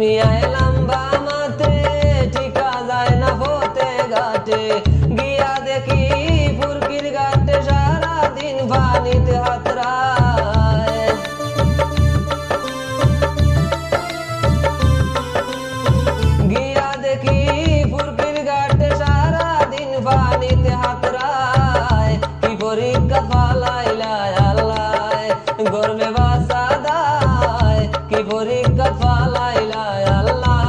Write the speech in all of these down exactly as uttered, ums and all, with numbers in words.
মিয়ায় লম্বা মাতে টিকা যায় না পথে ঘাটে, গিয়া দেখি ফুরকির ঘাটে সারা দিন পানিতে হাতরায়। গিয়া দেখি ফুরকির ঘাটে সারা দিন পানিতে হাতরায়। কি পরীক্ষা ফালাইলা আল্লাহ, গরমে বাসা দায়। কি পরীক্ষা ফালাইলা আল্লাহ।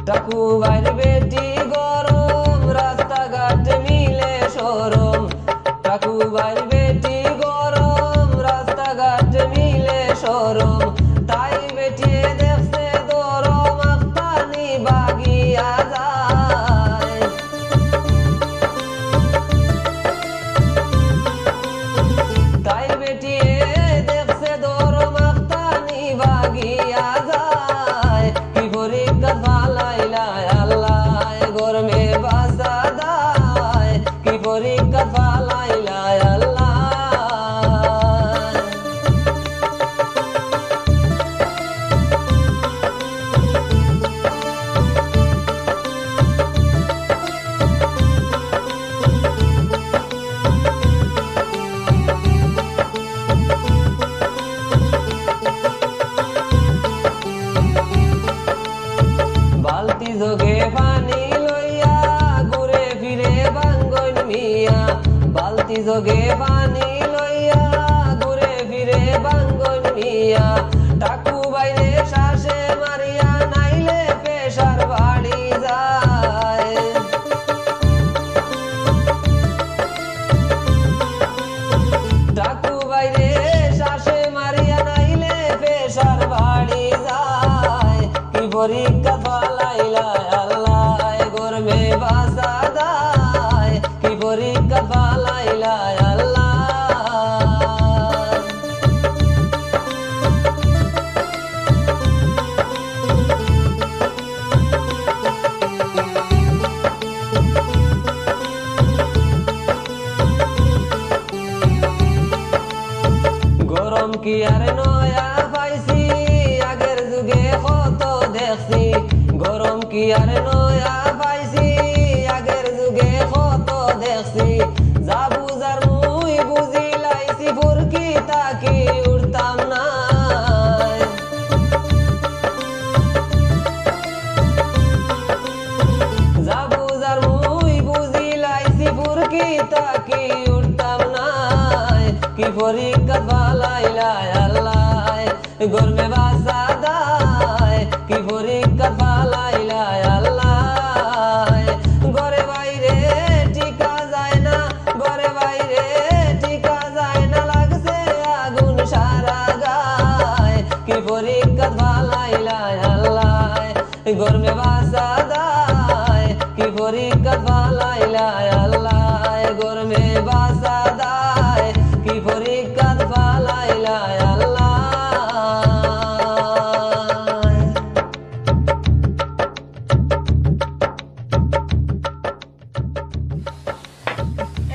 টাকু বাইর বেটি গরম, রাস্তাঘাট মিলে শরম। টাকু বাইর বেটি গরম, রাস্তাঘাট মিলে শরম। তাই বেটিয়ে দেখছে দরম, আখতানি বাগিয়া যায়। তাই বেটিয়ে দেখছে দরম, আখতানি বাগিয়া যায়। কি পরীক্ষা ফালাইলা আল্লাহ, গরমে বাসা দায়। কি পরীক্ষা ফালাইলা আল্লাহ। বালতি জগে পানি লইয়া ঘুরে ফিরে বাঙ্গন মিয়া। বালতি জগে পানি লইয়া ঘুরে ফিরে বাঙ্গন মিয়া। টাকু বাইরে শ্বাসে মারিয়া নাইলে প্রেশার বাড়ি যায়। টাকু বাইরে শ্বাসে মারিয়া নাইলে প্রেশার বাড়ি যায়। কি পরীক্ষা ফালাইলা আল্লাহ, গরমে বাসা দায়। কি পরীক্ষা ফালাইলা আল্লাহ। গরম কি আর নয়া পাইছি, আগের যুগে কত দেখছি। গরম কি আর নয়া পাইছি, আগের যুগে কত দেখছি। যা বুঝার মুই বুঝিলাইছি, ফুরকি থাকি উঠতাম নায়। যা বুঝার মুই বুঝিলাইছি, ফুরকি থাকি উঠতাম নায়। কি পরীক্ষা ফালাইলা আল্লাহ, গরমে বাসা দায়। কি পরীক্ষা ফালাইলা আল্লাহ, ঘরে বাইরে টিকা যায় না, ঘরে বাইরে টিকা যায় না, লাগছে আগুন সারা গায়। কি পরীক্ষা ফালাইলা আল্লাহ, গরমে বাসা দায়। কি পরীক্ষা ফালাইলা আল্লাহ, গরমে বাসা দায়। কি পরীক্ষা ফালাইলা আল্লাহ।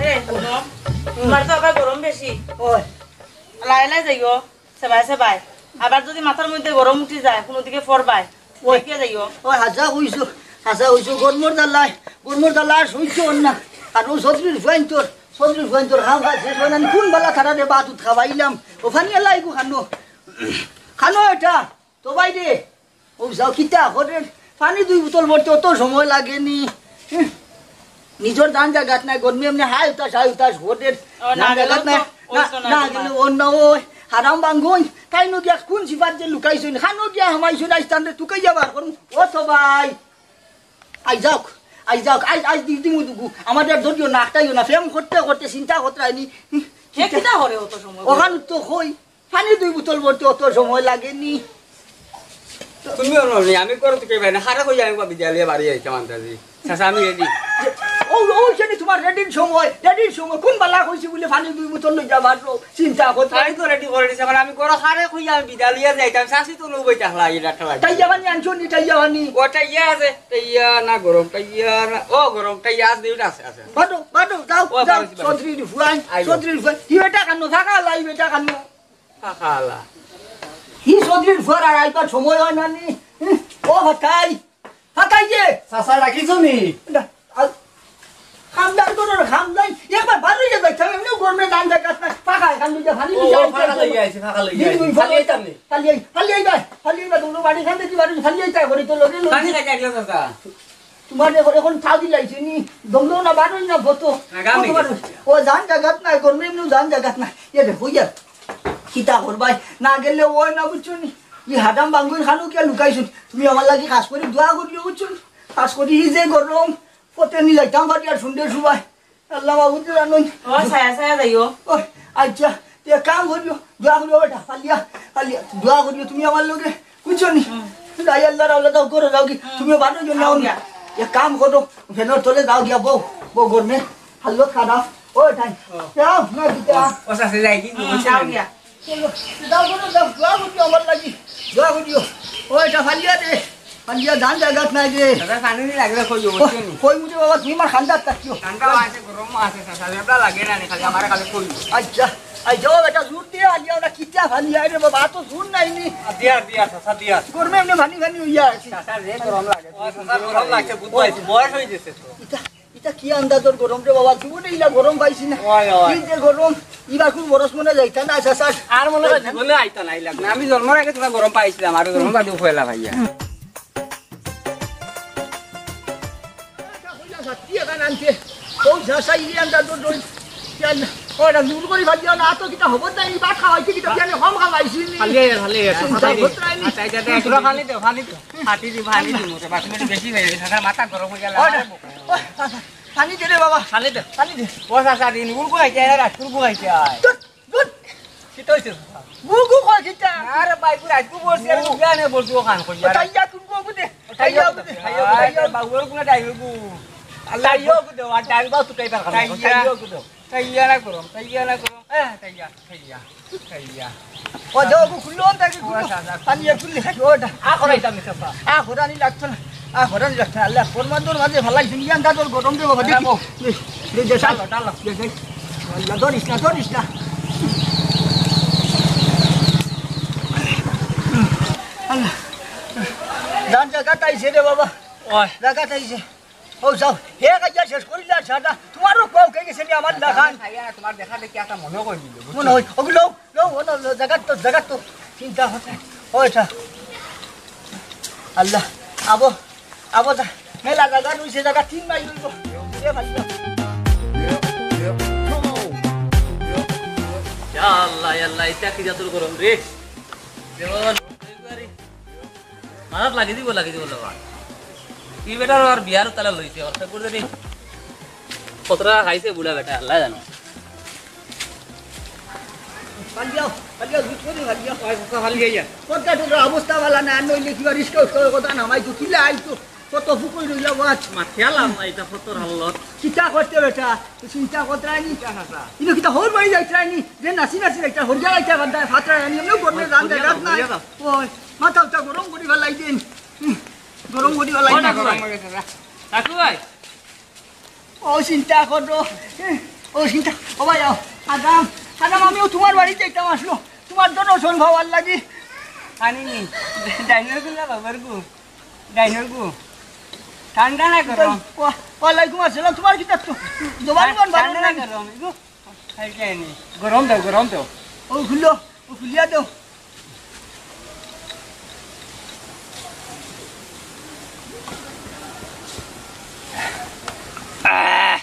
এ, হুনো, তোমার তো আবার গরম বেশি। ওই। লাই লাই যাইও, সেবায় সেবায়। আবার যদি মাথার মধ্যে গরম উঠি যায়, কোনো দিকে পড়বায়, ওই। দেখিয়া যাইও। ওই, হাছা কইছো, হাছা কইছো, গরমর জ্বালায়, গরমর জ্বালায় আর সহ্য অর না। আর ও সদরির ফুয়াইন তোর, সদরির ফুয়াইন তোর, হা, হা, শেষ হয় না, কোন বালা তারা রে বাত উত খাওয়াইলাম। ও ফানি আল্লাহ, এগু খানো। খানো এটা, তো বাইরে। ও যাও, কিতা করের? পানি দুই বোতল ভরতে অত সময় লাগেনি। হুম। নিজর ধান জাগাত নাই, গরমি এমনি হায় উতাস, হায় উতাস করের। ও, না ধান গেলেও জাগাত তো নাই। ওই না, তো না না তোমার। গেলে অন্য ওই হারাম বাঙ্গুন। তাইন গিয়া কোন সিফাত যে লুকাইছইন? খানো গিয়া হামাইছইন, আইজ তানরে তুকাইয়া বার করমু। ও তো ভাই। আই যাউক, আই যাউক, আই, আই দি-, দিমু দুগু। আমারে ধরিও না, আটকাইও না। প্রেম করতে করতে চিন্তা করতে আইনি। হে কিতা করে অত সময়? ওখান তো কই। পানি দুই বোতল ভরতে অত সময় লাগেনি। তুমি আর বলো নি, আমি করো তো কে ভাই না, হারা কই আমি বিদ্যালয়ে বাড়ি আইতাম আন্দাজি। চাচা, আমি রেডি। ও, ও, সেনি তোমার রেডির সময়, রেডির সময় কোন বালা কইছি বলে পানি দুই বোতল লইয়া বাড়লো, চিন্তা করতে। আমি তো রেডি করে দিছি, এখন আমি গরো খারে কইয়া আমি বিদায় লইয়া যাইতাম, শাসি তো নবই টাকলা, এটা টাকলা। তাই যাবানি আনছো নি, তাই যাবানি। ওটা ইয়া আছে, তাই ইয়া না গরম, তাই ইয়া না, ও গরম, তাই ইয়া আছে, দুইটা আছে, আছে। বাটো, বাটো, যাও, ও, যাও, বারো, বারো। সন্ত্রীর ফুয়াই, আইলো। সন্ত্রীর ফুয়াই। কি বেটা কানো, ফাঁকা লাই বেটা কানো। ফাঁকা লা। কি সন্ত্রীর ফুয়ার আর আইবার সময় হয় না নি? হুম, ও ফাতাই, ফাতাই যে। চাচা ডাকিছো নি? না, আ, খামদার করো না, খামদাই। একবার বারো ইয়া যাইতাম, এমনিও গরমে ধান জাগাত না, ফাঁকা এখান দুইটা ফালি ও, দুইটা ও, আনতে ফাঁকা হবে। লইয়া আইছি, ফাঁকা লইয়া দিন আইছি। দুই ফালি ফালি আইতাম নি। ফালি আই, ফালি আইবা, ফালি আইবা, তোমরা বাড়ি খান দেখি বাড়ি ফালি আইতা করি তো লগে লগে। পানি খাইতে একলা চাচা। তোমার এখন, এখন থাও দিলাইছে নি, দমলো না, বারোই না, বতো। না, গামে বতো বারো। গেছে। ও, জান জাগাত নাই, গরমে এমনিও জান জাগাত নাই। ইয়ে দেখো, ইয়ে। কিতা করবাই? না গেলে ওই না, বুঝছো নি? ই হাদাম বাঙ্গুর খানো কিয়া লুকাইছো? তুমি আমার লাগি খাস করি দোয়া করিও, বুঝছো নি? খাস করি ই যে গরম, পথে নি যাইতাম পারি আর শুনতে শুবাই। আল্লাহ মাবুদ জানোই। ও, ছায়া ছায়া যাইও। ও, আচ্ছা, তে কাম করিও, দোয়া করিও বেটা, ফালিয়া, ফালিয়া, দোয়া করিও তুমি আমার লগে, বুঝছো নি? হুম। যাই আল্লাহর আওলাদ দাও, করো যাও কি? হুম। তুমি বারো জন যাও যাও না। গিয়া। এক কাম করো, ফ্যানের তলে যাও গিয়া, বউ, বউ গরমে, হালত খারাপ। ও, ঠাই। ও। যাও, না দিতে। ও, ও, চাচা যাই কি? হুম, বুঝছো যাও নি? গিয়া। চলো, যাও, যাও, যাও, দোয়া করিও আমার লাগি, দোয়া করিও। ও, এটা ফালিয়া দে, ফালিয়া ধান জাগাত নাই দে। দাদা, পানি নি লাগলে কইও, ও, বুঝছো নি? কই মুঝে বাবা, তুমি আমার খান্দাত থাকিও। ঠান্ডা আছে, গরম আছে, চাচা, লেবড়া লাগে না নি, খালি আমারে খালি কইও। আচ্ছা, আচ্ছা, ও বেটা, জোর দিয়া আলিয়া ওরা কিতা ফালিয়া রে বাবা, তো জোর নাই নি। দিয়া, দিয়া, চাচা, দিয়া। গরমে এমনি ফানি ফানি হইয়া আছে। চাচা, রে গরম লাগে। ও, চাচা, গরম লাগছে, বুঝ পাইছি, বয়স হয়ে গেছে তো। ইতা ইতা কি আন্দাজর গরম রে বাবা, জীবনে ইলা গরম পাইছি না। ওই, ওই। এই যে গরম, ইবার কোন বরস মনে যাইতা না, চাচা। আর মনে হয় জীবনে আইতা না, ইলা গরম। আমি জন্মর আগে তোরা গরম পাইছিলাম, আর জন্ম বাদে পয়লা ভাইয়া। ও চাচা, এই আন্দাজর দই। ওরা জোর করি ভাত দিও না, তো কিতা হবো তাই, ভাত খাওয়াইছি কিতা, বিয়ানে কম খাওয়াইছি নি। খালি, খালি, চিন্তা খালি। করতে নাই নি। আচ্ছা, আচ্ছা, আচ্ছা, তোরা খালি দে, খালি দে। ফাটি দি, ফাটি দি, মোটে বাসমতি বেশি হয়ে গেছে, আমার মাথা গরম হয়ে গেল। ওই, ওই, পানি দে রে বাবা। পানি দে। পানি দে। ও চাচা, দিন গুড় গুড়াইতে আয়, রাত গুড় গুড়াইতে আয়। ধুর, ধুর। কিতা হইছে চাচা? গু গু কয় কিতা? আরে ভাই, গুড় আজকে বলছি, আমি গুড় আনে বলছি, ওখান কই ও আর। তাইয়া কোন গু দে? ও তাইয়া তাইয়া গু দে। তাইয়া গু দে। আরে বাবু, ওর কোনো ডাইল গু। আল্লাহ তাইয়া গু দে, আর ডাইল বাবু তুই কাইবার খাবে। তাইয়া। তাইয়া গু দে। তাইয়া না গরম, তাইয়া না গরম। হ্যাঁ, তাইয়া। খাইয়া, খাইয়া। ও যাও, ওগু খুললো, ওটা কি খুললো? ও, যা, যা। পানি আর খুললে, ওটা। আ, করাইতাম না, চাচা। আ, করানি লাগতো না। আ, করানি লাগতো না। আল্লাহ, ফরমান তোর মাঝে ফালাই, শুনিয়া আন্দা তোর গরম দেবো, দেখি। খাবো। দে, দে, দে, ডালো, ডালো। দে, দে। আল্লাহ, ধরিস না, ধরিস না। আল্লাহ। জান জাগাত আইছে রে বাবা। ওই। জাগাত আইছে। ও যাও, হে কাইয়া শেষ করিলা সাদা, তোমারও কও কে গেছে নি আমার লাখান। খাইয়া না, তোমার দেখা দেখি একটা মনে করি দিল, বুঝছো? মনে হয়, ওগুলো, লো, লো, লো, জাগাত তো, জাগাত তো, চিন্তা হচ্ছে, ও এটা, আল্লাহ, আবো, আবো যা, মেলা জাগা রইছে, জাগা তিন মাইল হইব। এ ভাই, যা। ইয়া আল্লাহ, ইয়া আল্লাহ, এটা কি জাতুর গরম রে? যেমন মাথাত লাগি দিব, লাগি দিব, লাগা। ই বেটার আর বিয়ার তালা লইছে, অর্থাৎ করে দিন। কতটা খাইছে বুড়া বেটা, আল্লাহ জানো। পালিয়াও, পালিয়াও, জুত করে পালিয়াও। ওই, চাচা, পালিয়ে যা। কোনটা তোর অবস্থা ভালো না, আর নইলে কিবা রিস্ক উস্ক কথা না, মাই তো কিলা আইতো, কত ফুকই রইলা বাচ। মা, খেয়াল আর না, এটা কত হালত। কিতা করতে বেটা, তুই চিন্তা করতে রাইনি। কিতা চাচা? ইনো কিতা হর বাড়ি যাইতে রাইনি, যে নাচি নাচি যাইতে, হরিয়া যাইতে, বান্দায় ফাতরা রাইনি, এমনিও গরমে ওই, জান হরিয়া দেখাত যাও, নাই। হরিয়া যাও। ওই, মাথা উঠা গরম করি ফেলাই দিন। হুম, গরম করি ফেলাই ওটা দিন। গরম হয়ে গেছে, যা। কাকু ভাই। ও চিন্তা করো, ও চিন্তা, ও ভাই, আও, আদাম, আদাম, আমিও তোমার বাড়িতে যাইতাম আসলো, তোমার দর্শন পাওয়ার লাগি। আনি নি, ডাইনোর গু না বাবার গু, ডাইনোর গু। ঠান্ডা না গরম? ওয়া-, ওয়ালাইকুম আসসালাম, তোমার কিতা তো জবান ঠান্ডা না গরম? ইগু, খাইছে নি। গরম দাও, গরম দাও। ও খুলো, ও খুলিয়া দাও। আহ!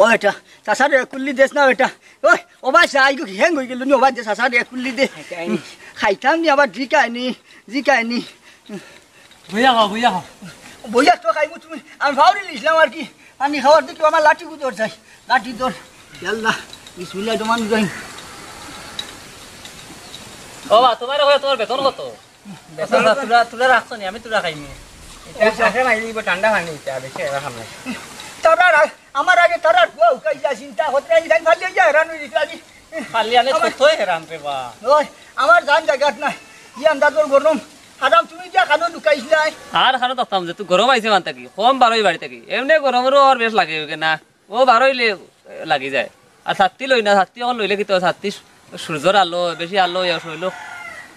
ও বেটা, চাচারে কুল্লি দেস না বেটা। ওই, ও ভাই, চা, ইগো হ্যাং হয়ে গেল নি, ও ভাই, দে, চাচারে কুল্লি দে। খাইতাম নি। খাইতাম নি, আবার জিকায় নি, জিকায় নি। বইয়া খাও, বইয়া খাও। বইয়া তো খাইমু তুমি, আমি ফাউরি লিছিলাম আর কি। পানি খাওয়ার দেখি আমার লাঠি গুদর চাই, লাঠি দর। ইয়াল্লা, বিসমিল্লাহ রহমান রহিম। ও বা, তোমার ওখানে তোমার বেতন কত? বেতন না, তোরা, তোরা রাখছো নি, আমি তোরা খাইনি। এটা ওই যে আখে মারি দিব, ঠান্ডা পানি এটা, বেশি এবার খাম না। তারার আ-, আমার আগে তারার ফুয়া হুকাই যায়, চিন্তা করতে নাই, তাই ফালিয়া ইয়া হেরান অই গেছি আমি। খালি আনে আমার কতই হেরান রে বা। ওই, আমার জান জাগাত নাই, ই আন্দাজর গরম। হারাম, তুমি গিয়া কানো লুকাইছলায়। আর কানো থাকতাম যে, তুই গরম আইছে মান থাকি, কম বারোই বাড়ি থাকি। এমনে গরমরও আর বেশ লাগে অইগে না, ও বারোইলে লাগি যায়। আর ছাত্তি লই না, ছাত্তি অখন লইলে কিতা, ছাত্তি সূর্যর আলো, বেশি আলো, ইয়া শরীলো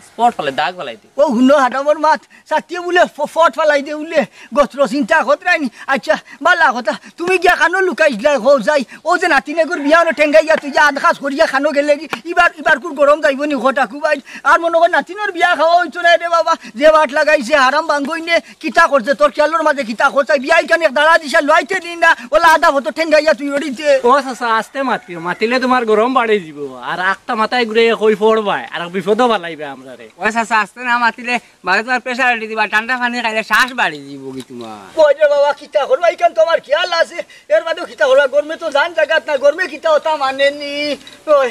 স্পট ফালাই, দাগ ফালাই দে। ও হুনো, হারামর মাত, ছাত্তিয়ে বুলে ফ-, ফট ফালাই দে বুলে, গত্র চিন্তা করতে নাই নি। আচ্ছা, বালা কথা, তুমি গিয়া কানো লুকাইছলায়, কও যাই, ও যে নাতিন এগুর বিয়া অনো ঠেঙ্গাইয়া, তুই যে আধ কাজ করিয়া কানো গেলে কি, ইবার, ইবার কুর গরম যাইবো নি, কও ঠাকু ভাই। আর মনো কর নাতিনর বিয়া খাওয়া অইতো নায় রে বাবা, যে বাট লাগাইছে, হারাম বাঙ্গইনে, কিতা করছে, তোর খেয়ালর মাঝে কিতা করছে, বিয়া ইখান এক দাঁড়া দিশা লইতে নি না, ওলা আধা ফটো ঠেঙ্গাইয়া তুই ওড়িতে। ও চাচা, আস্তে মাতিও, মাতিলে তুমার গরম বাড়ি যিবো, আর আখতা মাথায় ঘুরে কই পড়বায়, আর বিপদও ফালাইবে আমরারে। ও চাচা, আস্তে না মাতিলে বাদে তুমার প্রেশার উঠি দিবা, ঠান্ডা পানি খাইলে শ্বাস বাড়ি যিবো কি তুমার? ওই রে বাবা, কিতা করবা, ইখান তো আমার খেয়াল আছে, এর বাদেও কিতা করবা, গরমে তো জান জাগাত না, গরমে কিতা অতা মানে নি। ওই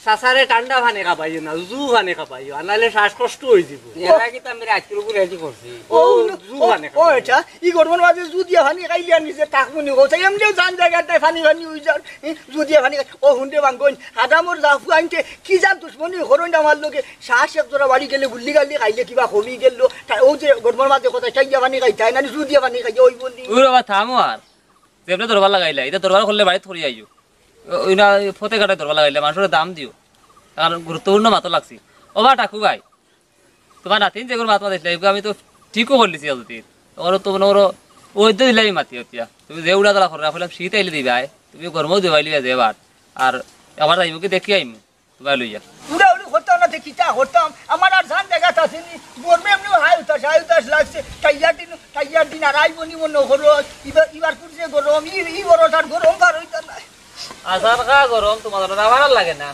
চাচারে ঠান্ডা পানি খাবাইও না, জু পানি খাবাইও, আর নাইলে শ্বাসকষ্ট অই যিবো। এরা কিতা আমি রাইতকুর উপরে এটি করছি? ও, ও, জু ও, পানি ও, খাবাইও। এটা, ই গরমর মাঝে জু দিয়া পানি খাইলে আর নিজে থাকবো নি, ও, এমনিও জান জাগাত নাই, পানি পানি অই যার, এ, জু দিয়া পানি খাই, ও, হুনরে বাঙ্গইন, হারামর জাফু আনতে, কি জান দুশমনি করইন আমার লগে, শ্বাস এক জোড়া বাড়ি গেলে গুল্লি গাল্লি খাইলে কিবা কমি গেল, তা ও যে গরমর মাঝে কথা চাই দিয়া পানি খাইতে হয় না, জু দিয়া পানি খাইয়া অইবো নি। ওই বাবা, থামো আর। যেমনে দরবার লাগাইলা, ইতা দরবার করলে বাড়িত করি আইও। ও-, ওই না, ওই পথে ঘাটে দরবার লাগাইলা, মানষরে দাম দিও। কারণ গুরুত্বপূর্ণ মাতো লাগছি। ও বা ঠাকু ভাই, তুমার নাতিন যেগুর মাত মাতিছলা, এগুর আমি তো ঠিকও করলিছি আজ দিন। ওর তো মনো করো, ওই তো দিলাই মাতি হতিয়া। তুমি যে উড়া তালা করো, কইলাম শীত আইলে দিবায়, তুমি গরমও দিবাই লিবা যে এবার। আর একবার যাইমু কি দেখি আইমু। তুমার লইয়া। উড়াউড়ি করতাম না, তে কিতা করতাম? আমার আর জান জাগাত আছে নি। গরমে এমনে হায় উতাস, হায় উতাস লাগছে। টাইয়ার দিন, টাইয়ার দিন আর আইবো নি মনো করো। ইবার, ইবার কুর যে গরম, ই, ই বড় তার গরম বার অইতা নায়। আসার খা গরম তুমার আমার আর লাগে না।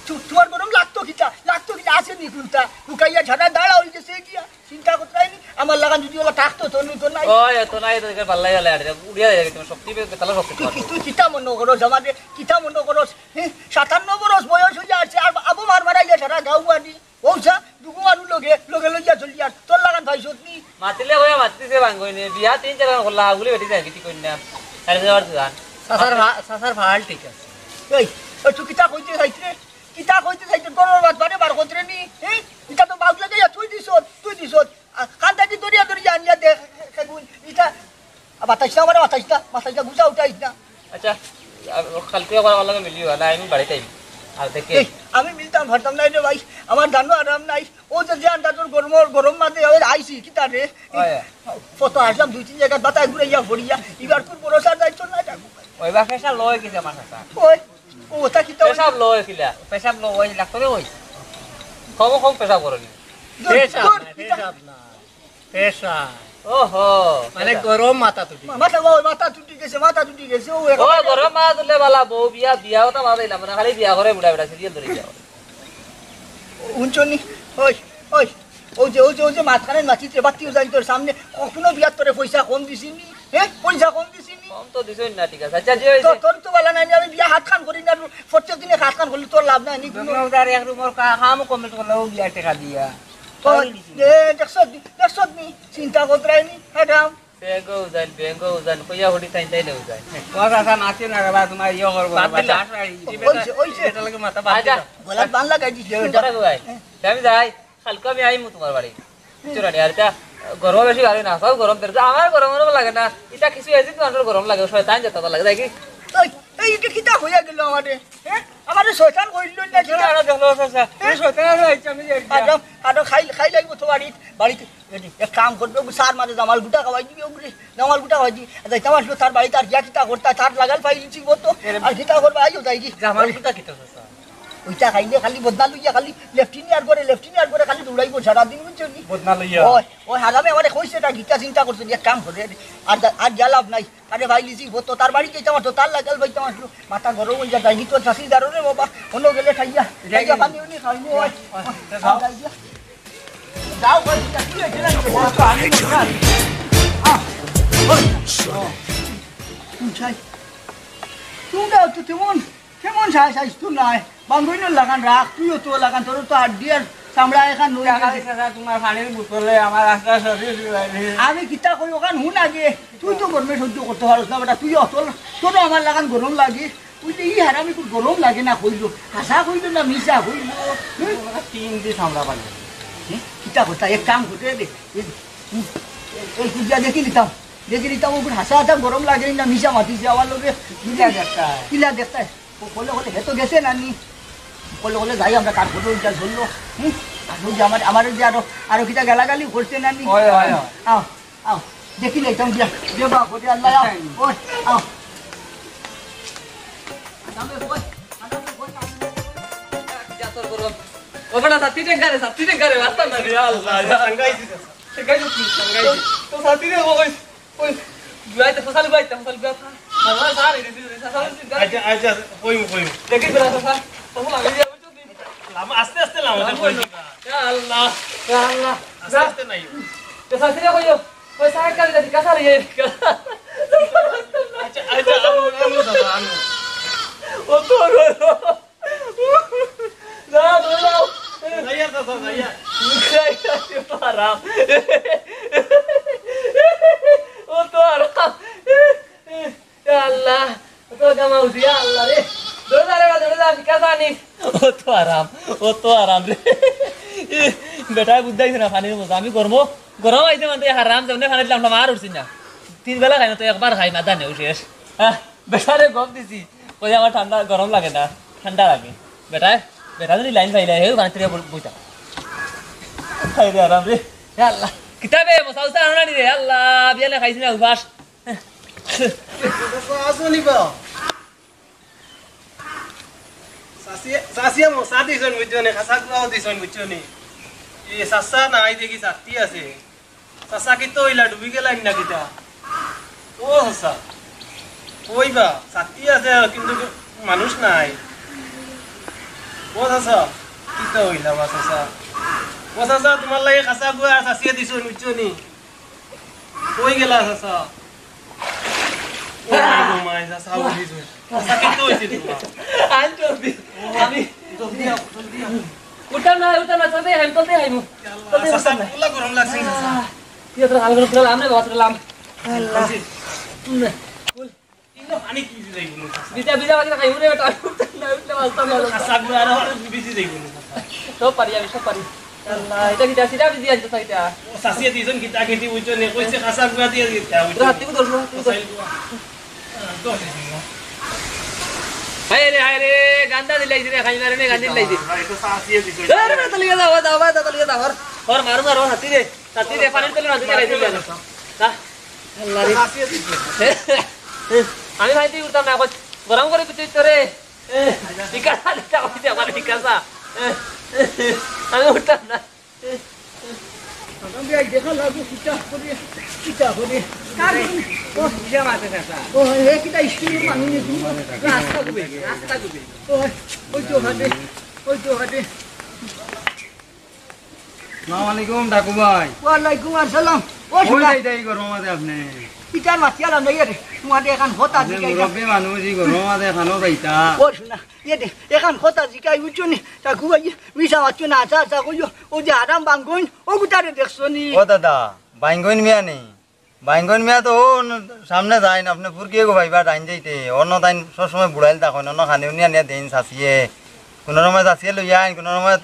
তু-, তুমার গরম লাগতো কিতা? লাগতো কিতা? আছে নি কুনটা? হুকাইয়া ঝাড়া দাঁড়া অই গেছে গিয়া। চিন্তা করতে হয়নি, আমার লাগান যদি ওলা থাকতো, তো নি তো নাই। ওই, এত নাই, তো দেখে পাল্লাই গেলে আর উড়িয়া যায়, তোমার শক্তি পে-, বেতালা শক্তি তুই পাওয়া কি, যায়। তুই কিতা মনো করস আমারে? কিতা মনো করস? হ্যাঁ? সাতান্ন বরস বয়স অইয়া আছে, আর আবু মার মারাইয়া সারা গাঁও বাড়ি। ও সা, দুগু মানু লগে, লগে লইয়া চলি আর তোর লাগান ভাই সতনি। মাতিলে কইয়া মাতিছে বাঙ্গইনে, বিয়া তিন চার বার করলা, আগুলি বেটি যায়, কিতি কইন না। আরে যাওয়ার দোকান। চাচার ভা-, চাচার ভাল ঠিক আছে। এই, ওই তুই কিতা কইতে চাইছ রে? কিতা কইতে চাইতে গরুর মাত বারে বার করতে নি? হ্যাঁ? ইটা তো বাউলা গিয়া তুই দিছ, তুই দিছ। আ, কান থাকি দরিয়া দরিয়া আনিয়া দে, কেগুন। ইটা, আ, বাতাস না, মানে বাতাস না, বাতাস না, গুছা উঠাইস না। আচ্ছা, আ, কালকে আবার আমার লগে মিলিও, না, আমি বাড়িত আইমু। আর দেখে এই, আমি মিলতাম পারতাম না রে ভাই, আমার জানো আরাম নাই। ও যে, যে আন্দাজর গরম, গরম মাঝে ওই আইছি, কিতা রে? হয়। কত আসলাম দুই তিন জায়গা বাতায় ঘুরে ইয়া পড়িয়া, ইবার কোন ভরসা যাইতো না, যাবো। ওই বা ফেসা লয় কিতা মাথা তা? ওই, ও, ওটা কিতা ওই? পেশাব লো কিলা? পেশাব লো ওই লাগতো রে ওই। কম কম পেশাব করো নি। দূর, পেশাব দূর, না, কিতা? পেশাব না। পেশাব। ওহো, মানে পেশাব। গরম মাথা তুটি। মা-, মাথা, ও, মাথা তুটি গেছে, মাথা তুটি গেছে, ও, ও, এখন গরম মাথা তুললে বালা, বউ বিয়া, বিয়া ওটা মাথা দিলাম না, খালি বিয়া করে বুড়া বেটা, সিরিয়াল ধরে বিয়া করে। হুনছো নি? ওই, ওই, ওই যে, ওই যে, ওই যে, মাঝখানে নাচিতে বাতিও যাই তোর সামনে, কখনো বিয়ার তোরে পয়সা কম দিছি নি? হ্যাঁ? পয়সা কম দিছি নি? কম তো দিছই না, ঠিক আছে। আচ্ছা, যে ওই তো, যে তোর তো বলা নাই, আমি বিয়া হাত খান করি না, প্রত্যেক দিনে হাত খান করলে তোর লাভ নাই নি কোনো। দুই হাজার এক রুমর কা-, কামও কমপ্লিট করলে ও বিয়া টাকা দিয়া। তো, তাহলে নিছি। এ, দেখছত নি, দেখছত নি? চিন্তা করতে রাইনি, ম্যাডাম। বেঙ্গো উজান, বেঙ্গো উজান, কইয়া হুডি তাইন তাইন উজান। ও চাচা, নাচিও না রে বা, তোমার ইয়ে করবো বাদ রে বা, দিলা। চাষ বাড়ি, ওই যে, ওই যে। এটা লাগে মাথা বাদ আচ্ছা। দিলা। গলাত বান লাগাই দিছি। ওই, ওই, ওই। আমি যাই। কালকে আমি আইমু তোমার বাড়ি। বুঝছো না নি? আর এটা গরম বেশি বাড়ে না, সব গরম তেল। আমার গরম গরম লাগে না। এটা কিছু এসে তো আমার গরম লাগে, শয়তান যেটা লাগে, তাই কি? এই, এই, এটা কিতা হইয়া গেল আমারে? হ্যাঁ? আমারে শয়তান কইল না, কিতা? আরে দেখো, চাচা, এই শয়তান আছে, আইছে, আমি যাই। আর যাও, আর যাও, খাই, খাই লাগবো তো বাড়িত, বাড়িত। এই যে, এক কাম করবে, ওগু সার মাঝে জামাল গুটা খাওয়াই দিবে, ওগুরে জামাল গুটা খাওয়াই দিবে। আর যাইতাম আসলো তার বাড়িতে, আর গিয়া কিতা করতা, তার লাগাল পাই দিছি, ও তো। এরে আর কিতা করবা, আইও যাই কি? জামাল গুটা কিতা, চাচা? ওইটা খাইলে খালি বদনা লইয়া খালি লেফটিনি আর করে, লেফটিনি আর করে খালি দৌড়াইবো সারাদিন, বুঝছো নি? বদনা লইয়া? ওই, ওই হারামে আমারে কইছে এটা, গিটা চিন্তা করছে, এক কাম করে, আর যা-, আর যা লাভ নাই। আরে ভাই, লিজি, ও তো তার বাড়ি যাইতাম আসলো, তার লাগাল পাইতাম আসলো। মাথা গরম হইয়া যাই, তোর শাশি দাঁড়ো রে বাবা, অন্য গেলে খাইয়া, খাইয়া পানি উনি খাইবো, ওই। ওই, ওই, যাও। যাও, ওই, তুই এখানে আয়, বস তো, আমি বসে আছি। আহ, ওই। ও, কোন চাই? কোনটা তো তেমন, তেমন সাইজ, সাইজ তো নাই। বাঙ্গইনের লাগান রাখ, তুইও তো লাগান, তোরও তো আট দিয়ার আমরা এখান নই। চাচা, চাচা, তোমার পানির বোতলে আমার আস্তা শরীর ভিজাইলি। আমি কিতা কই, ওখান হুন আগে। তুই তো গরমে সহ্য করতে পারস না বেটা, তুই অতল, তোরও আমার লাখান গরম লাগে। তুই তো ই হারামি, খুব গরম লাগে না কইলো, হাছা কইলো না মিছা কইলো। হুম? তিন দিন আমরা পানি। হুম? কিতা কথা, এক কাম করতে দে। এই, হুম, এই, এই, তুই যা দেখি নিতাম, দেখি নিতাম, ওগুলো হাছা হাছা গরম লাগে না মিছা মাতিছে আমার লগে। কিলা দেখতায়? কিলা দেখতায়? ও কলে কলে, হে তো গেছে নানি। কলে কলে যাই আমরা, কার ফটো উঠা ধরলো। হুম? আর ওই যে আমার, আমার ওই যে আরো, আরো কিতা গালাগালি করছে নানি। হয়, হয়, হয়। আও, আও। দেখি না, একদম দিয়া। দে বাপ, ওরে আল্লাহ, আও। ওই, আও। আদামে বল, আদামে বল। যা তোর গরম। ও বেটা, ছাত্রী টেঙ্গারে, ছাত্রী টেঙ্গারে, রাস্তা না রে, আল্লাহ। সাঙ্গাই দিছে। সাঙ্গাই দিছে, সাঙ্গাই দিছে। তো ছাত্রী রে, ওই, ওই, গুয়াইতে, ফসাল গুয়াইতে, ফসাল গুয়াইতে। মামা, স্যার, এই দিছে, স্যার, স্যার, স্যার। আচ্ছা, আচ্ছা, কইমু, কইমু। দেখি, বেটা, স্যার, স্যার, স্যার, আমি দিয়া, বুঝছো, দিন। লাম-, আস্তে আস্তে লাম, লাম, কই দিবা। ইয়া আল্লাহ, ইয়া আল্লাহ। আস্তে আস্তে নাই। তো ছাত্রী রে, কইও। ওই সাহেব কাছে যাচ্ছি, কাছে আর ইয়ে। আচ্ছা, আচ্ছা, আনো, আনো দাদা, আনো। ও তো রো, রো। না, ধরে দাও। যাইয়া, দাদা, যাইয়া। যাইয়া, সে তো আরাম। ও তো আরাম। ইয়া আল্লাহ, ও তো জামা উঠি, ইয়া আল্লাহ রে। ধরে যা রে বা, ধরে যা, বিকাশ আনিস। ও তো আরাম, ও তো আরাম রে। বেটায় বুঝাইছে না, পানির মজা। আমি গরম, গরম আইতে মানতে হারাম, যেমনে পানি দিলাম, আর উঠছি না। তিন বেলা খাই না, তো একবার খাই, মাথা নেও শেষ। হ্যাঁ, বেটারে গপ দিছি। কই আমার ঠান্ডা, গরম লাগে না, ঠান্ডা লাগে। বেটায়, বেটা যদি লাইন পাইলে, হে, পানি তুলে বই-, বইতা। খাই রে, আরাম রে। ইয়া আল্লাহ। কিতাবে, মশা উশা আনো না নি রে, আল্লাহ, বিয়ানে খাইছি না, উপাস। চাচা, আসো নি বা? চাচিয়ে, চাচিয়ে মশা দিছইন, বুঝছো নি? খাসা গুয়াও দিছইন, বুঝছো নি? এ চাচা নাই দেখি, ছাত্রী আছে। চাচা কিতা অইলা, ডুবি গেলা না কিতা? ও চাচা, কই বা? ছাত্রী আছে, কিন্তু মানুষ নাই। ও চাচা, কিতা অইলা বা চাচা? ও চাচা, তোমার লাগি খাসা গুয়া আর চাচিয়ে দিছইন, বুঝছো নি? কই গেলা চাচা? ও মাই গো মাই, চাচা উঠি গেছে। চাচা, কিতা অইছে তোমার? আই জলদি। আমি জলদি আও, জলদি আও। উঠতাম না, উঠতাম না, চলতে খাইমু, চলতে খাইমু। ইয়া আল্লাহ, চলতে চাচা, খাইমু। পুরা গরম লাগছে, চাচা। আহ, কি তোর হাল গরম, আমি বাবা চলাম। আল্লাহ। উম, বল। ইনো পানি কি দিতে যাইব না, চাচা? বিজা, বিজা বাকি খাইমু রে বেটা, উঠতাম না, উঠতাম, আসতাম না। চাচা, গুয়া আরো বিজি যাইব না, চাচা। সব পারি আমি, সব পারি। আল্লাহ, ইটা কিতা? সিধা বিজি আনছো তো ইটা। ও, চাচিয়ে দিছইন কিতা কিতি বুঝছো নি? কইছে খাসা গুয়া দিয়া দিতে, বুঝছো নি? হাত থেকে ধরছো, হাত থেকে ধরছো। চাইল গুয়া। আহ, দশ দিন না। হায় রে, হায় রে, গান্দা দিলাইছে রে, খাই মারে নে, গান্দা দিলাইছে। আহ, ইটা চাচিয়ে দিছইন। আরে, বেটা, তলিয়ে যাও, যাও, যাও, তলিয়ে যাও। ওর, ওর মারু, মারু, হাতি রে। হাতি রে, পানির তলে হাতি রে, হাতি রে। হ্যাঁ? আল্লাহ রে। চাচিয়ে দিছইন। আমি ভাই তুই উঠতাম না, এখন গরম করে তুই তোরে। এ, ঠিক আছে, ঠিক আছে, আমার ঠিক আছে। এ, এ, আমি উঠতাম না। এ, এ। আমি এই দেখা লাগবো, কিতা করি, কিতা করি। কার করি? ও, বুঝা মারতে চাচা। ও, এ কিতা স্কুল মানুষ নি? রাস্তা ঘুরে, রাস্তা ঘুরে। ও, ওই তো হাটে, ওই তো হাটে। আসসালামু আলাইকুম, ডাকু ভাই। ওয়ালাইকুম আসসালাম। ও, কই সুনা। যাইতা ই গরম মাঝে আপনে? ইটার মাতিয়ালাম নাই রে। তোমারে এখান কথা আপনে জিকাইতাম। মুরব্বি মানুষ, ই গরম মাঝে খানো যাইতা। ও, সুনা। ইয়ে দে, এখান কথা জিকাই, বুঝছো নি? ডাকু ভাই, মিছা মাতিও না, আচ্ছা, আচ্ছা, কইও। ও যে আরাম বাঙ্গইন, ও গুটারে দেখছো নি? ও দাদা, বাঙ্গইন মিয়া নি? বাইঙ্গন মিয়া তো ও ন-, সামনে যাইন, আপনে ফুরকিয়ে গো ভাইবা ডাইন যাইতে। অন্য তাইন সবসময় বুড়াইল থাকইন, অন্য খানি উনি আনিয়া দেইন চাচিয়ে। কোনো সময় চাচিয়ে লইয়া আইন, কোনো সময়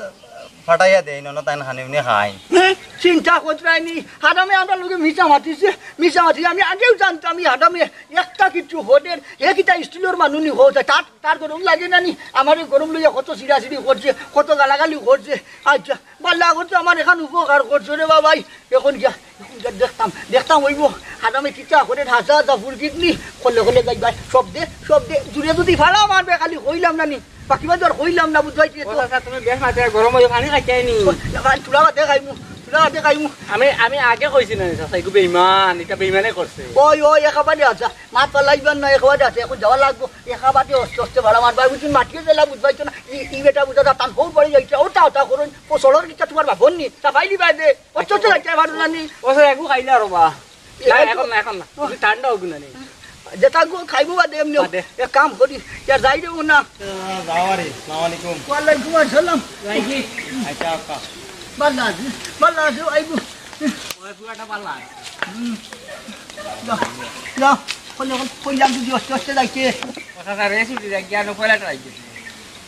ফাটাইয়া দেইন, অন্য তাইন খানি উনি খাইন। হে, চিন্তা করতে পারিনি। হারামে আমরা লগে মিছা মাতিছে, মিছা মাতিছে। আমি আগেও জানতাম, এই হারামে একটা কিছু হোটেল, এ কিতা স্টিলর মানুষ নি হোক, তার, তার গরম লাগে না নি? আমার এই গরম লইয়া কত চিড়াচিড়ি করছে, কত গালাগালি করছে। আচ্ছা, বাল্লা করছে, আমার এখান উপকার করছো রে বাবাই। এখন গিয়া, এখন গিয়া দেখতাম, দেখতাম অইবো। হারামে কিতা করে হাসা হাসা ফুরকিত নি, করলে করলে যাই ভাই, সব দে, সব দে, জুড়ে যদি ফাড়া মারবে, খালি কইলাম না নি, বাকি বাদ আর কইলাম না, বুঝবাই কি ও তো? চাচা, তুমি বেশ মাতে গরম হয়ে পানি খাইতে আইনি। ও, না ভাই, তুলা ভাতে খাইমু, তুলা ভাতে খাইমু। আমি, আমি আগে কইছি না নি, চাচা, এগু বেইমান, এটা বেইমানে করছে। ওই, ওই, একেবারে আচ্ছা, মাত পাল্লাইবার না, একেবারে আছে, এখন যাওয়া লাগবো, একেবারে অস্তে অস্তে ফাড়া মারবা, বুঝুন, মাটিয়ে দিলা, বুঝবাই তো না, ই, ই বেটা বুঝা যা, তান হৌ বাড়ি যাইছে, ওটা, ওটা করুন, ও সড়ক কিতা তোমার বাপন নি, তা পাইলি বাইদে। ও চোদ্দ লাখ টাকা ভাড়া না নি? ও স্যার, একু খাইলে আরো বা। না, এখন না, এখন না। ও। একটু ঠান্ডা হোক না নি। যেটা গো খাইবো বাদে এমনি। বাদে। এক কাম করি, ইয়ার যাই দেবো না। আহ, যাও আরে, আসসালামু আলাইকুম। ওয়ালাইকুম আসসালাম। যাই কি? আচ্ছা, আচ্ছা। বালা আছে, বালা আছে, আইবো। ওই পুরাটা বালা আছে। হুম। যাও, যাও, কইলে, কইলাম যদি আস্তে আস্তে যাইতে। কথা স্যার, এসে দিলে গিয়া নো পয়লা ট্রাই দিছে।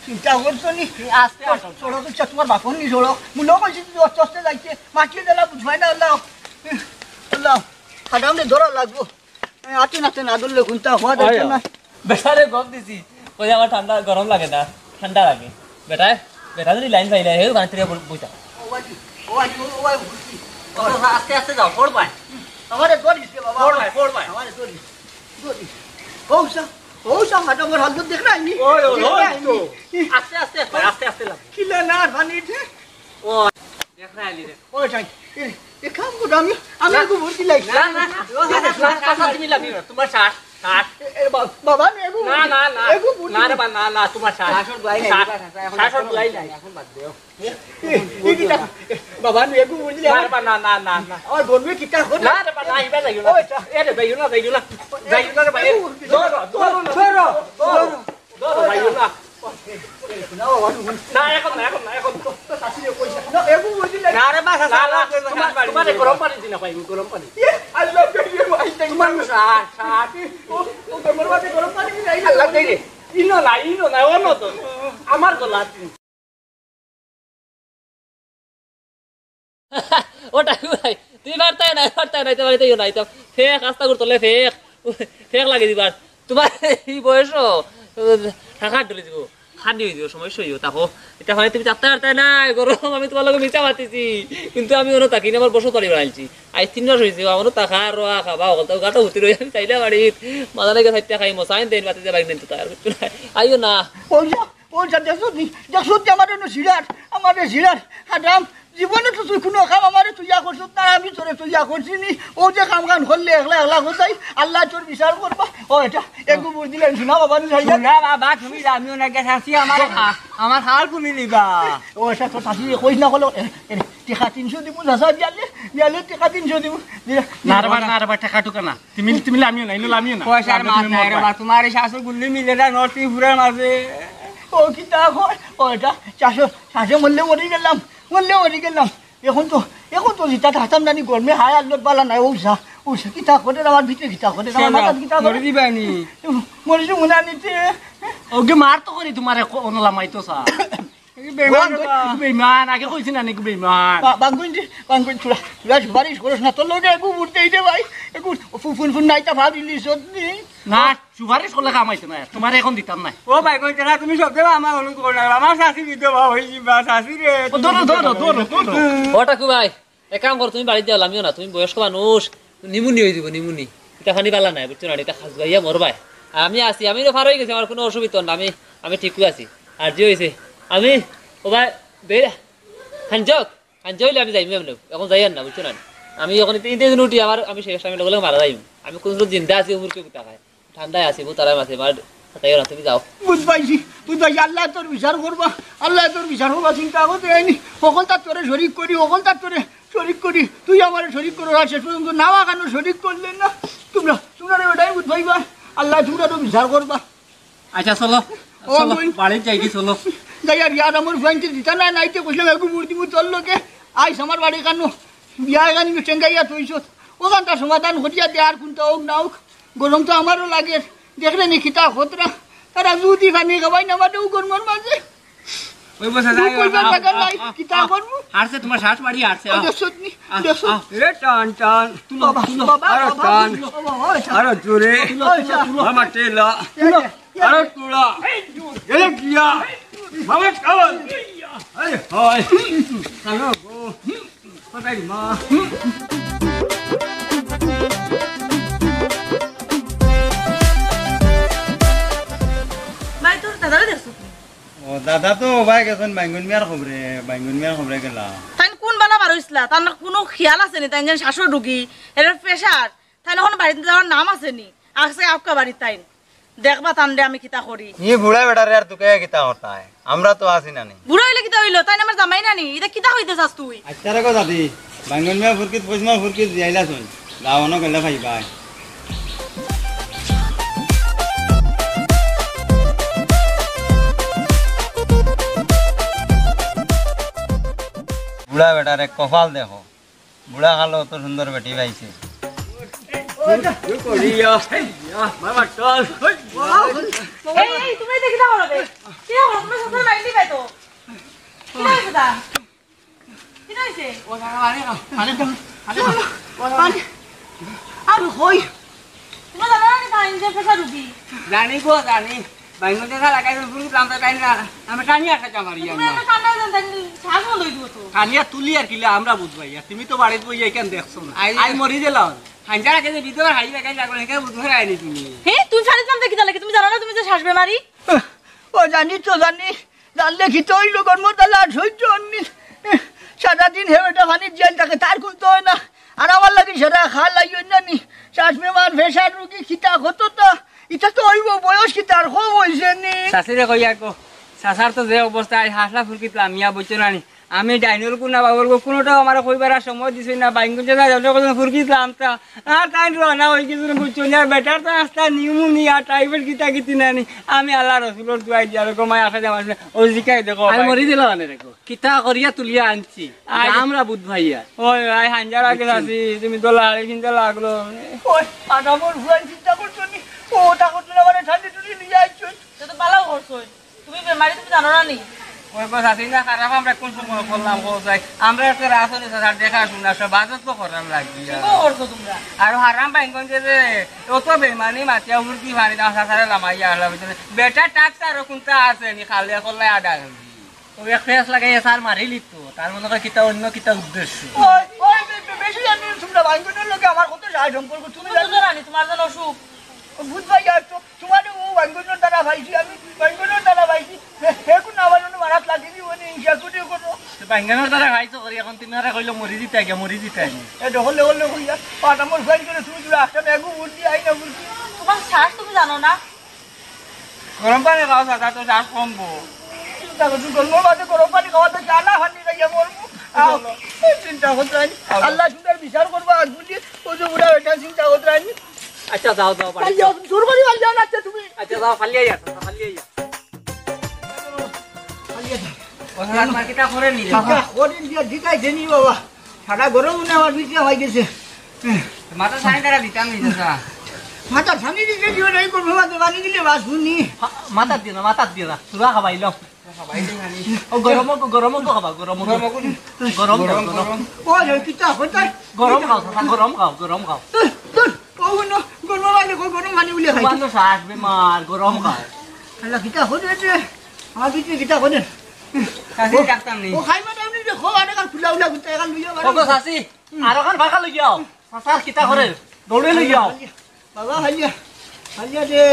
চিন্তা করছো নি? আস্তে আস্তে। সড়ক ইচ্ছা তোমার বাপন নি সড়ক। মূল কইছি যদি আস্তে আস্তে যাইতে। মাটিয়ে দিলা বুঝবাই না, আল্লাহ। আল্লাহ। খাটামে ধরা লাগবো। আতে নাতে না ধরলে কোনটা হওয়া যাচ্ছে না। বেটারে গপ দিছি, ওই আমার ঠান্ডা গরম লাগে না, ঠান্ডা লাগে। বেটায়, বেটা যদি লাইন পাইলে, হে গান থেকে বইতা। ও ভাই, ও ভাই, ও ভাই, ও ভাই। ও, আস্তে আস্তে যাও, পড় ভাই। আমারে ধরিস রে বাবা। পড় ভাই, পড় ভাই। আমারে ধরিস, ধরিস। ও সা, ও সা, মাথা মোর হাত দেখ না, নি? ওই, ওই, দেখ না, ওই তো। নি? আস্তে আস্তে, আস্তে আস্তে লাগ। কিলা না, পানি দে। ও, দেখ না, আলি রে। ও, যাই। এ, এ, কাম করো, আমি, আমি না। একটু ভর্তি লাগি। না, না, না। ও, না, না, না, না, তুমি লাভ না। তোমার শ্বাস, শ্বাস। এ, এ, বা-, বাবা, আমি একটু না, ভর্তি, না, না। একটু ভর্তি না রে বা, না, না, তোমার শ্বাস। শ্বাসর দোয়াই নাই, শ্বাস, বাবা, শ্বাস, শ্বাসর দোয়াই নাই। এখন বাদ দেও। এ, এ, এ, কিতা? এ, বাবা, আমি একটু ভর্তি না লাগি। রে বা, না, না, না, না। আমার বন্ধু কিতা হলো? না রে বা, না, এবার যাইও না। ওই, চা। এ রে, যাইও না, যাইও না। যাইও না রে বা, এ, ধরো, ধরো, ধরো, ধরো। না, না, ভাই, না। না, এখন না, এখন না, এখন না। না, এগু বুঝি না। না রে, বাস, না, না, না, তোমার, তোমার এই গরম পানি দিনা, ভাই, গরম পানি। ইয়ে, আল্লাহ, ভাই, ভাই, তোমার সার, সার। ও, ও, তোমার মাঝে গরম পানি দিনা, আল্লাহ, দেই রে। ইনো না, ইনো না, অনো তো। আমার তো লাত। ওটা ভাই, তুমি পারতায় না, পারতায় না, তোমার এটাই না, এটা ফেক, আস্তা করতে হলে ফেক, ফেক লাগে দিবার। তোমার এই বয়স, থাকা ডলে দিব, খানি হয়ে দিব, সমস্যা হইব, তাকো। এটা হয় তুমি থাকতে পারতায় না, গরম, আমি তোমার লগে মিছা মাতিছি, কিন্তু আমি অনো থাকি না, আমার বসত বাড়ি বানাইছি। আজ তিন মাস হয়েছে, আমারও থাকা, রোয়া, খাবা, হকল তো গাটা উঠি রই, আমি চাইলে বাড়ি, মাথা লেগে থাকতে খাই, মশাইন দেন, বাতি জ্বালাই নেন তো তার, আইও না। ওই যা, ওই যা, দেখছো নি? দেখছো নি আমার অনো সিরার? আমার এই সিরার, হারাম। জীবনে তো তুই কোনো কাম আমারে তুইয়া করছত না, আমি তোরে তুইয়া করছি নি। ও যে কাম কান করলে একলা একলা কোথায়? আল্লাহ তোর বিচার করবা। ও এটা, একটু বুঝ দিলেন, শোনা বাবা, নি যাই না। শোনা বাবা, তুমি জানিও না, গেছ আসি আমার হা-, আমার হাল তুমি নিবা। ও এটা তো শাশি কইস না হলো, এ, এ, টেকা তিনশো দিব, চাচা, বিয়ালে, বিয়ালে টেকা তিনশো দিব। দিলে, না রে বা, না রে বা, টেকা টুকা না। তুমি, তুমি লামিও না, ইনো লামিও না। পয়সার লামিও মাত তুমি নাই রে মরবা। বা, তোমার এই শাশুর গুল্লি মিলে না, নর্থ ত্রিপুরার মাঝে। ও কিতা কয়? ও এটা শাশু, শাশু মরলে মরি গেলাম, মরলে মরি গেলাম। এখন তো, এখন তো যেটা থাকতাম জানি গরমে হায় আল্লাহ বালা নাই, ও সা, ও সা, কিতা করে আমার ভিতরে কিতা করে আমার মাথাত কিতা করে? মরি দিবা নি? মরি যাবো না নিতে। ওকে মার তো করি তোমার অনো লামাইতো সা। এই বেইমান রে বা। বেইমান, আগে কইছি না নাকি বেইমান? বা-, বাঙ্গুইন রে, বাঙ্গুইন, তোরা, তোরা সুপারিশ করস না, তোর লগে একটু উঠতে হইতে ভাই, একটু ফু-, ফুন ফুন নাইতা ভাব ইলিশ সত্যি। না, সুপারিশ করলে কাম আইতো না, তোমার এখন দিতাম না। ও ভাই, কইতে না, তুমি সব দেবা আমার অনুরোধ করো না, আমার শাশি বিধবা হয়ে যাবা, শাশি রে। ও, ধরো, ধরো, ধরো, ধরো। ও টাকু ভাই, এক কাম করো, তুমি বাড়িত যাও, লামিও না, তুমি বয়স্ক মানুষ, নিমুনি হয়ে দিব, নিমুনি। এটা খানি বালা নাই, বুঝছো না, এটা খাজুয়াইয়া মরবায়। আর আমি আছি, আমি তো পার হয়ে গেছি, আমার কোনো অসুবিধা না, আমি, আমি ঠিকই আছি। আর যে হয়েছে, আমি, ও ভাই, বে-, হাঞ্জক, হাঞ্জ হইলে আমি যাইমু এমনে, এখন যাই আর না, বুঝছো না? আমি এখন ইতে, ইতে যদি উঠি, আমার, আমি শেষ, আমি লগে লগে মারা যাইমু। আমি কোন সময় জিন্দা আছি, উমর কেউ কিতা খায়? ঠান্ডায় আছি, বুতারাম আছি, মার তাইও না, তুমি যাও। বুঝ পাইছি, বুঝ পাইছি, আল্লাহ তোর বিচার করবা, আল্লাহ তোর বিচার করবা, চিন্তা করতে আইনি। হকলতা তোরে শরিক করি, হকলতা তোরে শরিক করি, তুই আমারে শরিক করো, আর শেষ পর্যন্ত নাওয়া কেন শরিক করলে না? তোমরা, তোমরা ওটাই বুঝ পাইবা, আল্লাহ তোমরা তো বিচার করবা। আচ্ছা, চলো, ও চলো, বইন। বাড়িত যাই কি, চলো। যাই আর ইয়ার আমার ফ্রেন্ডকে দিতা না, নাইতে কইলাম, এগু মূর্তি মূর্তি চল লোকে। আইস আমার বাড়ি কেন? বিয়া গান টেঙ্গাইয়া তুইছত। ওখানটা সমাধান করিয়া দে, আর কোনটা হোক না হোক। গরম তো আমারও লাগে। দেখলে নি কিতা খতরা। তারা যদি পানি খাবাই না মাঠে গরমর মাঝে। ওই বসে যাই, তুই কইবার আহ, জায়গা আহ, নাই, আহ, কিতা আহ। করবো? হারছে তোমার শ্বাস বাড়ি হারছে, ওই আহ। যে সত্যি, আহ, যে সত্যি। আহ। এ টান, টান। তুলো, বাবা, তুলো। বাবা, আরো বাবা, টান। বাবা, বাবা, বাবা। আরো জোরে। তুলো, তুলো, তুলো। মামা টেলা। এ, এ, এ। আরো তুলা। এ গিয়া। মামা খাওয়ান। আরে হয়। কালো গো। কোথায় মা? ভাই, তোর দাদারে দেখছো? ও, দাদা তো ভাই গেছেন বাইঙ্গুন মিয়ার খবরে, বাইঙ্গুন মিয়ার খবরে গেলা। তাইন কোন বেলা বার হইছিলা? তার না কোনো খেয়াল আছে নি? তাইন যেন শ্বাসর রুগী, এর প্রেশার। তাইন এখন বাড়িত যাওয়ার নাম আছে নি? আজকে আউক্কা বাড়িত তাইন। দেখবা তানরে আমি কিতা করি। ই বুড়া বেটারে আর তুকাইয়া কিতা করতায়? আমরা তো আছি না নি। বুড়া হইলে কিতা হইলো? তাইন আমার জামাই না নি? ইটা কিতা কইতে চাস তুই? আচ্ছা রে গো দাদি, বাইঙ্গুন মিয়া ফুরকিত, পয়সমা ফুরকিত জিয়াইলা শুন। দাও অনো গেলে ভাই ভাই। বুড়া বেটার এক কপাল দেখো, বুড়া কালো অত সুন্দর বেটি পাইছে। এই, এই, তোমরা এটা কিতা করো বে? কিতা করো? তোমরা সবসময় মাইর দিবে তো। কিতা হইছে তা? কিতা হইছে? ও, দাদা, আরে, আরে, আরে, আরে, পানি। আর কই? তোমরা জানো না নি, তাই যে প্রেশার রুগী। জানি গো, জানি। বাইঙ্গন দেখা লাগাই, ফুল প্লান্ট তাই না। আমি টানি একটা চামারি তুমি আমরা। একটা ঠান্ডা হয়ে যান, তাই শ্বাস বন্ধ হয়ে দিব তো। টানিয়া তুলি আর কিলা আমরা বুঝবাই। আর তুমি তো বাড়িত বইয়া এখান দেখছো না। আই, আই মরি গেলাম। হাঞ্জা আগে যে ভিতরে হাই লাগাই লাগলো, এখানে বুঝবে আইনি তুমি। হে, তুমি ফানি জানতে কিতা লাগে? তুমি জানো না তুমি যে শ্বাস বেমারি? ও জানি তো জানি, জানলে কিতা অইলো, গরমর জ্বালা আর সহ্য অর নি। সারাদিন হে বেটা পানির জেল থাকে, তার কুন্তা অয় না। আর আমার লাগি সারা খাল আইও না নি। শ্বাস বেমার, প্রেশার রুগী, কিতা কত তা। ইটা তো অইবো, বয়স কিতা আর কম অইছে নি। চাচিরে কইয়া কো, চাচার তো যে অবস্থা, আই হাসলা ফুরকিত লামিয়া বইছো না নি। আমি ডাইনর গু না বাবর গু, কুনুটাও আমারে কইবার আর সময় দিছে না। বাইঙ্গুন যে যাই, ওটা কইলাম ফুরকিত লামতা। আর তাই রওনা হই গেছে, বুঝছো না? বেটার তো আস্তা নিউমোনিয়া, টাইফয়েড কিতা কিতি না নি। আমি আল্লাহ রসুলর দোয়াই দিয়া, আর কমাই আসা যাওয়া আসে না। ও জিকাই দেখো, আর ভাই। মরি দিল মানে দেখো। কিতা করিয়া তুলিয়া আনছি। আই। আমরা বুধ ভাইয়া। ওই, আই হাঞ্জার আগে বুঝছি। আছি, তুমি তো লাড়ি কিনতে লাগলো। ওই, আদামর ফুয়াই চিন্তা করছো নি? ও, তা করছো না, মানে ঠান্ডি টুন্ডি নিয়ে আইছো। তো তো বালাও করছো। তুমি বেমারি, তুমি জানো না নি? ওই গো, চাচি না, খারাপ আমরা কোন সময় করলাম, কও চাই। আমরা একটা রাসনে চাচার দেখাশোনা, সব আদত তো করার লাগি। ঠিকও করছো তোমরা। আর হারাম বাইঙ্গন যে রে, ও তো বেমানি মাতিয়া উর্দি ফানি দাও, চাচারে লামাইয়া আলা ভিতরে। বেটা টাক তার কুন্তা আছে নি, খালে করলে আডা হইবি। ও এক ফেস লাগাইয়া স্যার মারিলি তো, তার মনে হয় কিতা অন্য কিতা উদ্দেশ্য। ওই, ওই, বে-, বে-, বেশি জানি না তোমরা, বাইঙ্গনের লগে আমার কত যায় সম্পর্ক, তুমি তুমি তো জানো? জানো নি, তোমার জন্য অসুখ। ও বুধ ভাই, আর তো তোমারে ও বাইঙ্গনর দ্বারা পাইছি, আমি বাইঙ্গনর দ্বারা পাইছি। হে, হে কোন আবার অন্য মারাত লাগেনি, ও নেই, ইচ্ছা করে করো। তো বাইঙ্গনর দ্বারা পাইছো করি, এখন তুমি আরে কইলো মরি দিতে আগে, মরি দিতে আগে। এ দখল দখল দখল ইয়া, পাটা মোর ফ্রেন্ড করে তুমি দূরে আসতে না, এগু উঠ দিয়ে আই না বলছি। তোমার শ্বাস তুমি জানো না? গরম পানি খাও, চাচা, তো শ্বাস কমবো। চিন্তা করছো, গরম বাদে গরম পানি খাওয়া তো জানা পানি খাইয়া মরবো। আও, এই চিন্তা করছো, আই। আও। আল্লাহ সুন্দর বিচার করবো, আজ বলি, ও যে বুড়া বেটা চিন্তা করছো, আই। আচ্ছা, যাও, যাও, বাড়ি পালিয়ে যাও। জোর করি পালিয়ে যাও, আচ্ছা, তুমি। আচ্ছা, যাও, পালিয়ে যাও, পালিয়ে যাও। পালিয়ে যাও। ও, স্যার, আপনার কিতা করে নিলে? কিতা করে নিলে? দিতাই দেনি বাবা। সারা গরম মনে আমার ভিতরে হয়ে গেছে। মাথা ছানি তারা দিতাম নি, চাচা। মাথা ছানি দিতে দিও না, এই করবো, মাথা পানি দিলে বাস শুনি। মাথাত দিও না, মাথাত দিও না। চুরা খাবাইলাম। ও গরম, গরম, গরম খাবা, গরম, গরম, গরম, গরম, গরম। ও, এই কিতা হইতাই? গরম খাও, চাচা, গরম খাও, গরম খাও। ও, না, গরম পানি, গরম পানি উলে খাই। তোমার তো শ্বাস বেমার, গরম খাও। আল্লাহ, কিতা করে রে? আমার ভিতরে কিতা করে? চাচি ডাকতাম নি। ও, খাই মানে আপনি যে খো, আরে কার ফুলা উলা গুতা, এখান লইয়া ও গো, চাচি, আর ওখান ফাঁকা লই যাও। চাচা, কিতা করে? দৌড়ে লই যাও। বাবা, হালিয়া, হালিয়া রে।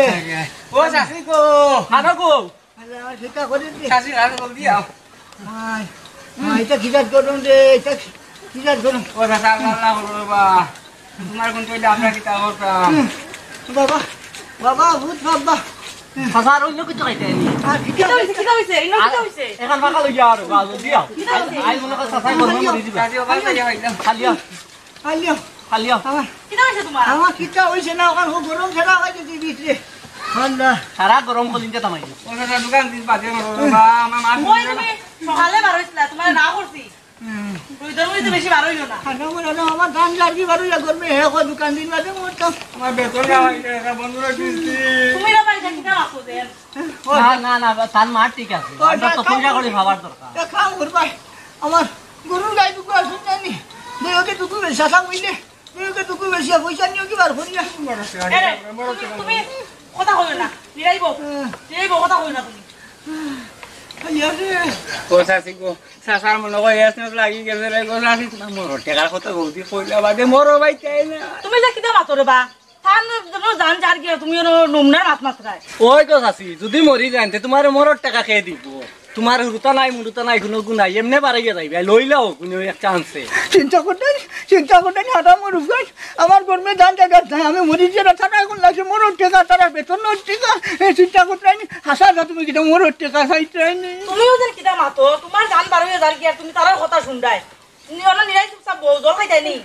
ও, চাচি গো। খানো গো। আল্লাহ, আমার কিতা করে রে? চাচি, আর জলদি আও। হায়, হায়, এটা কি জাত গরম রে? এটা কি জাত গরম? ও চাচা, আল্লাহ, আল্লাহ, বলো বাবা। তোমার কোন কইলে আমরা কিতা করতাম? হুম। বাবা, বাবা, ভূত বাবা। চাচা, আর অন্য কিছু খাইতে আইনি। আর কিতা কিতা হইছে? কিতা হইছে? ইনো কিতা হইছে? এখন ফাঁকা লই যাও আর, বাবা, জলদি আও। কিতা হইছে? আই মনে কর চাচা গরম করে দিবা। চাচি, ওখান থেকে খাইলাম। খালিয়া। আলিয়া, আলিয়া। আমার কিতা হইছে তোমার? আমার কিতা হইছে না, ওখান খুব গরম ছাড়া হয়ে গেছে ভিতরে। আল্লাহ। সারা গরম কলিনটা থামাই দিও। ও দাদা, দোকান দিন বাজে মরো বাবা, আমার মা কই তুমি সকালে বার হইছিলা, তোমার না করছি। হুম। রইদর মধ্যে বেশি বার হইও না। আর আমার, আর আমার ধান জার্গি বার হইয়া গরমে হে কো দোকান দিন বাজে মরতাম। আমার বেতন না হইলে এটা বন্ধ করে দিছি। তুমি না পাইছা কিতা রাখো দেন? না, না, না, তার মা ঠিক আছে। ও, আমরা না, তো পয়সা খাও। করি খাবার দরকার। এ, খাও, ওর ভাই। আমার গরুর গাই দুগু আছে জানি। দুই ওকে দুগু বেশি, শাসা বুঝলে? দুই ওকে দুগু বেশি, পয়সা নিয়ে কি বার করি না? এরে, তুমি, তুমি কথা কইও না। নিরাইবো। হ্যাঁ। নিরাইবো, কথা কইও না তুমি। আইয়া রে। ও চাচি গো, চাচার মনে হয় এস লাগি গেছে রে গো, চাচি, তোমার মরো, টেকার কথা বলছি, কইলা বাদে মরো ভাই, তাই না? তুমি যে কিতা মাতো রে বা? তান জান যার গিয়া তুমি অনো নমুনার মাত মাতরায়। ওই তো চাচি, যদি মরি যাইন, তে তোমার মরর টেকা কে দিব? তোমার হুরুতা নাই, মুরুতা নাই, কোনো গুণ নাই, এমনে বাড়াইয়া যাইবে, লইলাও কোনো এক চান্সে। চিন্তা করতেন, চিন্তা করতেন, হাঁটা মরুক যাই, আমার গরমে ধান জাগাত নাই, আমি মরি যারা তারা এখন লাগছে মরর টেকা, তারা বেতনর টেকা, এ চিন্তা করতেন, হাসা যা তুমি কিতা মরর টেকা চাইতেন। তুমিও যেন কিতা মাতো, তোমার জান বারো হাজার গিয়া তুমি তারার কথা শুনরায়। নি-, অনো নিরাই চুপচাপ বউ, জল খাইতায় নি?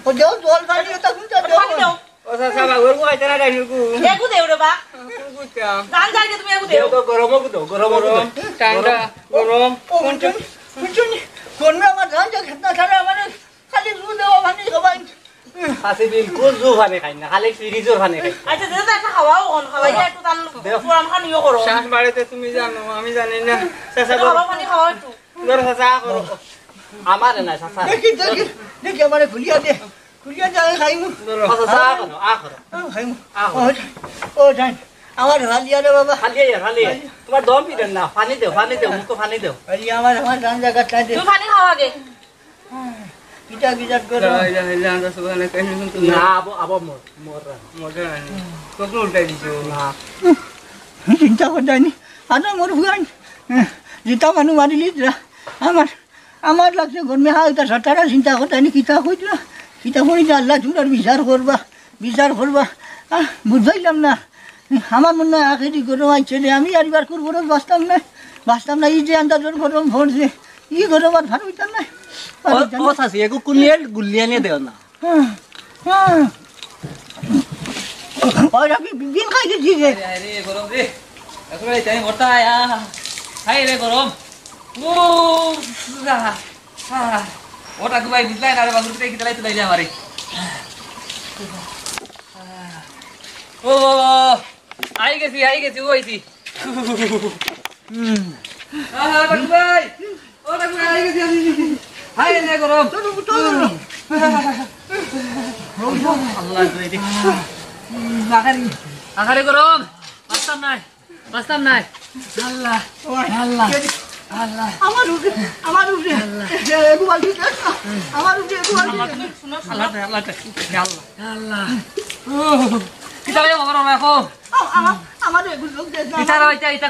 ও দেও, জল পানি ওটা কোনটা ও দেও? পানি দেও। ও চাচা, বাবা, ওর মুখে তারা ডাইনি গু। এগু দেও রে বা। কোন কুটা? জান যার গিয়া তুমি এগু দেও। দেও তো, গরম অগু দেও, গরম অগু দেও। গরম, ঠান্ডা, গরম। ও, কোনটা? বুঝছো নি? গরমে আমার জান যা খেত না ছাড়া আমার খালি জু দেওয়া পানি খাবাই। আছে বিলকুল জু পানি খাই না, খালি ফ্রিজর পানি খাই। আচ্ছা, দে তো একটা খাওয়াও, অন খাওয়াই, একটু তান দেও। পুরান খানিও করো। শ্বাস বাড়াইতে তুমি জানো, আমি জানি না। চাচা, একটু ধরো। খাওয়াও, পানি খাওয়াও একটু। ধরো, চাচা, আ করো। আমারে না, চাচা। দেখি, দেখি, দেখি, আমারে খুলিয়া দে। খুলিয়া দে, আমি খাইমু। ধরো। আ চাচা, আ করো, আ করো। আ খাইমু। আ করো। ও, ও, জান। আমার হালিয়া রে বাবা। হালিয়া, হালিয়া। তোমার দম পিটেন না, পানি দেও, পানি দেও, মুখো পানি দেও। হালিয়া আমার, আমার জান জাগাত নাই দে। তুমি পানি খাও আগে। কিতা কিতা করো? লা ইলাহা ইল্লা আনতা সুবহানাকা ইন্নী কুনতু মিনাজ না, আবো, আবো মর, মর। মজা নাই। চোখ উল্টাই দিছো। না। চিন্তা করতায় নি। আনো মোর ফুয়ান। জিতা মানু মারিলি দিলা। আমার, আমার লাগছে গরমে হা, ইতা সাতারা চিন্তা করতায় নি। কিতা কইলা? কিতা কইলা? আল্লাহ তোমরার বিচার করবা, বিচার করবা। আহ, বুঝাইলাম না। আমার মনে হয় আখেরি গরম আইছে রে। আমি আর ইবার কুর গরম বাঁচতাম না, বাঁচতাম না। এই যে আন্দাজর গরম পড়ছে, ই গরম আর ভালো হইতাম না। ও, ও চাচি, এগু কুনিয়ে গুল্লি আনিয়ে দেও না। হ্যাঁ, হ্যাঁ। ওই রাখি বিন খাই গেছি রে। হায় রে, গরম রে। এখন এই টাইম ওটা আয়া। হায় রে, গরম। ও, আহ, আহ। ওটা দুবাই বুঝলাই না রে, বাবুর কিতা লাইতে লাইলে আমারে। ও, ও, ও, আই গেছি, আই গেছি, ও আইছি। আহা, বাবু ভাই। ও, বাবু ভাই, আই গেছি আমি। হায় রে গরম। আল্লাহ, আখারে, আখারে গরম। বাঁচতাম নাই, বাঁচতাম নাই। আল্লাহ, ওই, আল্লাহ, কে দি-, আল্লাহ। আমার উপরে, আমার উপরে। আল্লাহ। এ, এগু বালতি দে। আমার উপরে, এগু বালতি দে। আল্লাহ, আল্লাহ, আল্লাহ। আল্লাহ। ও, কিতা ভাই খবর রাখো? আ-, আমার, আমার এগু লোক দে না। ইতা রো, ইতা, ইতা,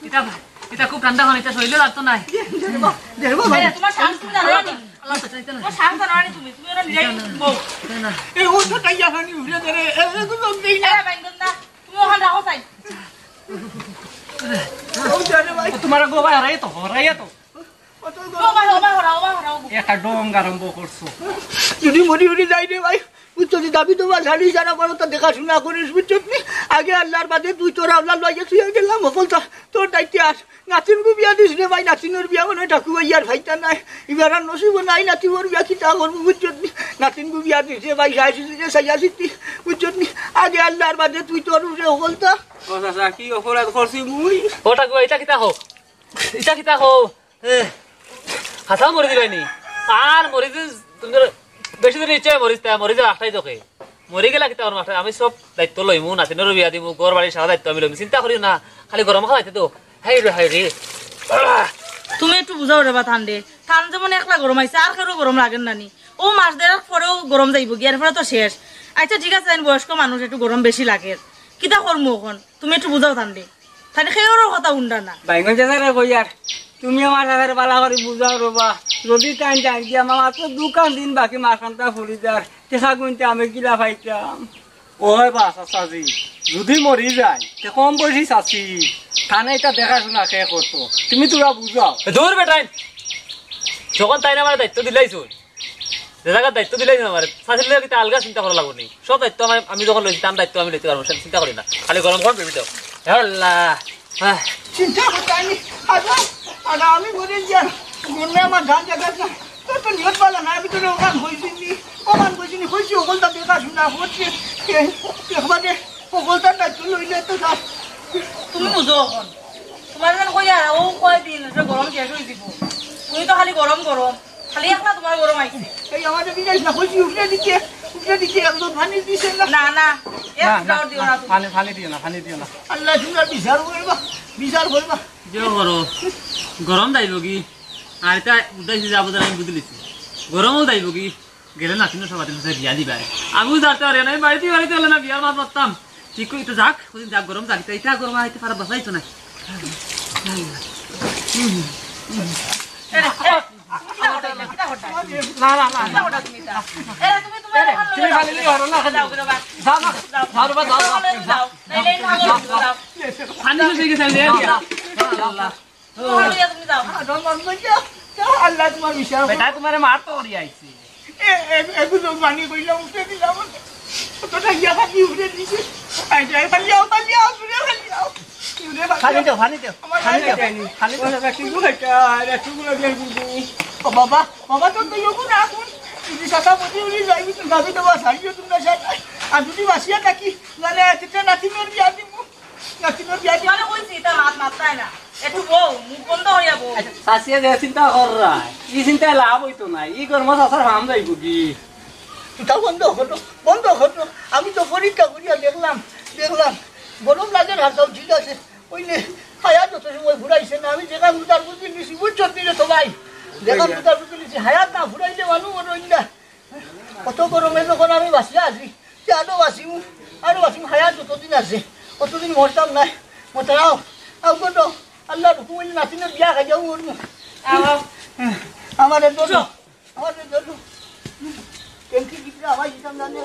ইতা, ইতা খুব ঠান্ডা হয়, ইতা শরীরে লাগতো নাই। দে, দে রে বাবা, দে রে বাবা। এই, তোমার সাহস তুমি জানো না? আল্লাহ, ইতা, ইতা না। তোমার সাহস জানো না তুমি? তুমি ওরা নিজেই ইতা না। বউ। ইতা না। এ, ও তো তাই জানি উঠে দে রে। এ, এগু লোক দেই না। এ, বাইঙ্গন না। তুমি ওখানে রাখো চাই। ও, জানে ভাই। ও, তোমার গো ভাই, হরাই তো, হরাই তো। ও, তো গো। ও ভাই, ও ভাই, হরাও, ও ভাই, হরাও। একটা ঢং আরম্ভ করছো। যদি মরি উরি যাই রে ভাই, বুঝছো নি? দাবি তোমার শালি যারা বড় তা দেখাশোনা করিস, বুঝছো নি? আগে আল্লাহর বাদে তুই তোর আল্লাহ লইয়া তুই গেলাম, হকল তো তোর দায়িত্বে আস। নাতিনগু বিয়া দিস রে ভাই, নাতিনর বিয়া মনে হয় ঠাকু ভাই আর ভাইটা নাই। ইবার আর নসিব নাই, নাতিনর বিয়া কিতা করবো, বুঝছত নি? নাতিনগু বিয়া দিস রে ভাই, সাইয়া সিদ্ধি, সাইয়া সিদ্ধি, বুঝছত নি? আগে আল্লাহর বাদে তুই তোর উপরে হকলতা। ও চাচা, কি অপরাধ করছি মুই? ও ঠাকু ভাই, ইটা কিতা কও? ইটা কিতা কও? এ, হাছা মরি দিবাই নি? আর মরি দিস, তুমি তো বেশি দিন ইচ্ছা মরিস, তাই মরি যাও, আটটাই তোকে। মরি গেলা কিতা করমু? আমি সব দায়িত্ব লইমু, নাতিনর বিয়া দিমু, ঘর বাড়ি সারা দায়িত্ব আমি লইমু। চিন্তা করিও না, খালি গরম খাওয়াইতে তো। হায় রে, হায় রে। আহ! তুমি একটু বুঝাও রে বা তানরে। তান যেমন একলা গরম আইছে, আর কেউরও গরম লাগের না নি? ও মাস দেড়েক পরেও গরম যাইবো গি, এরপরে তো শেষ। আচ্ছা ঠিক আছে, আমি বয়স্ক মানুষ, একটু গরম বেশি লাগের। কিতা করমু অখন? তুমি একটু বুঝাও তানরে। তাইন কেউরও কথা হুনরা না। বাইঙ্গন চাচারে কইয়ার, তুমি আমার চাচারে বালা করি বুঝাও রে বা। যদি তাইন জান দিয়া মামার তো দুকান দিন বাকি মাসখানটা ফুরি যার, টেকা গুনতে আমি কিলা পাইতাম? ওই বা চাচাজি, যদি মরি যায়, তে কম বয়সী চাচি, তানে ইটা দেখাশোনা কে করতো? তুমি তোরা বুঝাও। এ, দূর বেটাইন, যখন তাইন আমার দায়িত্ব দিলাইছইন, যে জাগার দায়িত্ব দিলাইছইন আমারে, চাচির লগে কিতা আলগা চিন্তা করা লাগবো নি? সব দায়িত্ব আমি, আমি যখন লইছি, তার দায়িত্ব আমি লইতে পারবো, চিন্তা করি না। খালি গরম গরম বেবি দাও। হে আল্লাহ। আহ। চিন্তা করতে আমি, আচ্ছা, আর আমি মরে যাই, মনে আমার ধান জায়গা না, তোর তো নিয়ত ভালা না, আমি তোর ওখান কইছি নি, ওখান কইছি নি, কইছি ওখানটা দেখাশোনা করছে, এ, একবারে ওখানটা দায়িত্ব লইলে তো না। তুমি বুঝো অখন, তোমার যেন কইয়া, ও কয়দিন, সে গরম শেষ হয়ে দিব, তুমি তো খালি গরম গরম। খালি একলা তোমার গরম আইছে। এই আমারে বিদায় না, কইছি উঠে দিতে, উঠে দিতে, একদম পানি দিছে না। না, না, এক না, না, ফুটাও দিও না, না তুমি। পানি, পানি দিও না, পানি দিও না। আল্লাহ তোমরা বিচার করবা, বিচার করবা। যে করো, গরম যাইব কি? আর এটা উঠাইছি যাবো, আমি বুঝলিছি। গরমও যাইব কি? গেলে নাতিনর সব আতিন বিয়া দিবায়। আমিও যাইতে পারি না, আমি বাড়িতে, বাড়িতে হলে না বিয়ার মাত মারতাম। ঠিক করি তো যাক, ওদিন যাক, গরম যাক, এটা, এটা গরম আইতে পারা বাসাই তো না। এরে, এরে, কিতা করতায়, কিতা করতায়? না, না, না, না। কিতা করতায় তুমি এটা? এরে, তুমি, তুমি এরে, এখন তুমি লইয়া খালি যাও। লইয়া হলো না, খালি। যাও, যাও, যাও। যাও, যাও, যাও, যাও। যাও, যাও, যাও। নাইলে এই ভাঙো, যাও। পানি শেষ হয়ে গেছে, আমি দিয়ে দিই। আল্লাহ। তোমার লইয়া তুমি যাও। আল্লাহ তোমার বিচার। বেটা, তোমারে মার তো করি আইছি। এ, এ, এগুলো পানি কইলাম, উঠে দিলাম। কতটা গিয়া পানি উঠে দিছে। আই যাই, পানি আও, পানি আও, উঠে পানি আও। পানি দেও, পানি দেও, পানি দেও, পানি দেও। ও বাবা, বাবা, তোর তো ইয়ে না এখন। যদি চাচা বুঝি উড়ি যাই, তুই গাবি দেবা, ছাড়িও তোমরা সাথে। আর যদি বাঁচিয়া থাকি, তাহলে একটা নাতিনের বিয়া দিব। নাতিনের বিয়া দিব। তোমারে কইছি, তা মাত মাততায় না। একটু বউ, মুখ বন্ধ করিয়া বউ। চাচিয়ে যে চিন্তা কররা, ই চিন্তায় লাভ অইতো না। ই গরমো চাচার ফাম যাইবো কি? ইটা বন্ধ করো, বন্ধ করো। আমি তো পরীক্ষা করিয়া দেখলাম, দেখলাম, গরম লাগে না, তাও ঠিক আছে। ওই নে, হায়াত যত সময় ফুরাইছে না, আমি যেখান বুঝার বুঝি নিছি, বুঝছো কি রে তো ভাই? যেখান বুঝার বুঝি নিছি, হায়াত না ফুরাইলে মানুষ মরইন না। কত গরমে যখন আমি বাঁচিয়া আছি, তে আরো বাঁচিমু, আরো বাঁচিমু, হায়াত যতদিন আছে, অতদিন মরতাম নায়। মরতাম আও, আও গো তো, আল্লাহর হুকুম অইলে নাতিনের বিয়া খাইয়াও মরমু। আও। আমারে তো, আমারে তো, ট্যাঙ্কি ভিতরে আমার হিসাব জানিয়ে